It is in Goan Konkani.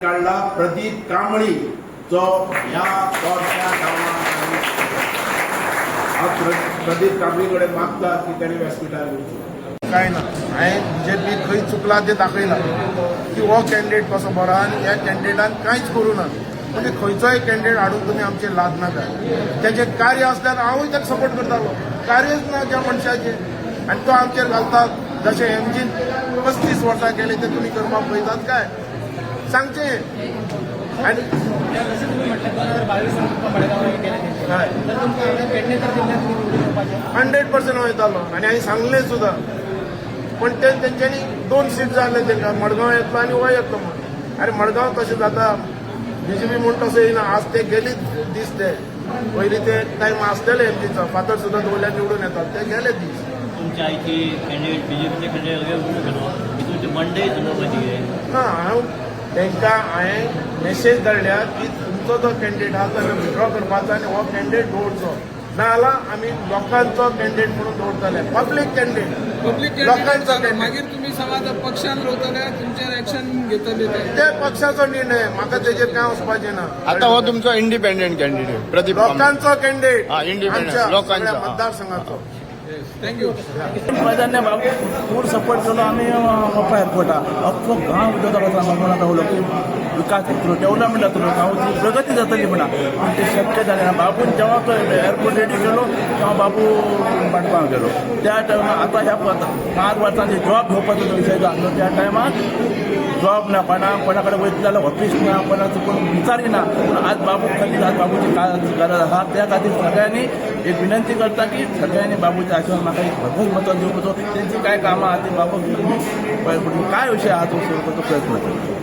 काडला प्रदीप कांबळी जो ह्या तोरश्या गांवांत हांव प्रदीप कांबळी कडेन मागता की ताणें व्यासपिठार येवचें. काय ना, हांवें बीजेपी खंय चुकला तें दाखयलां की हो कॅन्डिडेट कसो बरो आनी ह्या कॅन्डिडेटान कांयच करूं ना. म्हणजे खंयचोय कॅन्डिडेट हाडून तुमी आमचेर लाद नाका. तेजें कार्य आसल्यार हांवूय ताका सपोर्ट करतालो. कार्यच ना ज्या मनशाचें आनी तो आमचेर घालतात. जशें एमजीन 35 वर्सां केलें तें तुमी करपाक पळयतात काय सांगचें आनी जसं तुम्ही म्हटलं, 2022 तुमकां मडगांव केलें. हय. तर तुमकां हांगा पेडणेकर जिल्ह्यात निवडून येवपाचें? 100% हांव येतालो आनी हांवें सांगलें सुद्दां, पण ते तेंच्यांनी दोन सीट जाले तांकां, मडगांव येतलो आनी हो येतलो म्हूण. आरे, मडगांव तशें जाता, बीजेपी म्हूण तसो येयना. आज ते गेली दीस, ते पयलीं ते टायम आसलेले एमजीचो फातर सुद्दां दवरल्यार निवडून येतात, ते गेले दीस. तुमच्या आयची कॅन्डिडेट, बीजेपीचे कॅन्डिडेट वगैरे गेलो, तुमचे मंडई चलोवपाची कितें? ना, हांव तांकां हांवें मेसेज धाडल्या की तुमचो जो कॅन्डिडेट आहा तो विड्रॉ करपाचो आनी हो कॅन्डिडेट दवरचो, ना जाल्यार आमी लोकांचो कॅन्डिडेट म्हणून दवरतले, पब्लीक कॅन्डिडेट. पब्लीक लोकांचो कॅन्डिडेट जालो candidate. मागीर तुमी समज पक्षान रावतले, तुमचेर एक्शन घेतले ते? ते पक्षाचो निर्णय, म्हाका तेजेर काय वचपाचें ना. आता हो तुमचो इंडिपेंडंट कॅन्डिडेट प्रदीप कांबळी. लोकांचो कॅन्डिडेट. हा, independent. आमच्या लोकांचो, सगळ्या हा. मतदारसंघाचो. Thank you. प्रजांनी बाबू फूल सपोर्ट केलो. आमी मोपा एअरपोर्टा अख्खो गांव उदक मडगांवां रावलो की विकास जातलो, डेव्हलपमेंट जातलो, गांवची प्रगती जातली म्हणा. पूण तें शक्य जालें ना. बाबून जेव्हा तो एअरपोर्ट रेडी केलो तेव्हा बाबू मडगांव गेलो. त्या टायमार आतां ह्या 5 वर्सांचे जॉब घेवपाचो जो विशय जो आसलो, त्या टायमार जॉब ना, कोणा कोणा कडेन वयतले जाल्यार ऑफीस ना, कोणाचो कोण विचारिना. पूण आज बाबू खरीच आज बाबूची गरज आसा. त्या खातीर सगळ्यांनी एक विनंती करता की सगळ्यांनी बाबूच्या आशिर्वाद म्हाका एक भरभर मतां दिवपाचो. तेंची काय कामां आहा ती बाबू घेवन काय विशय आहा तो सुरू करचो प्रयत्न करता.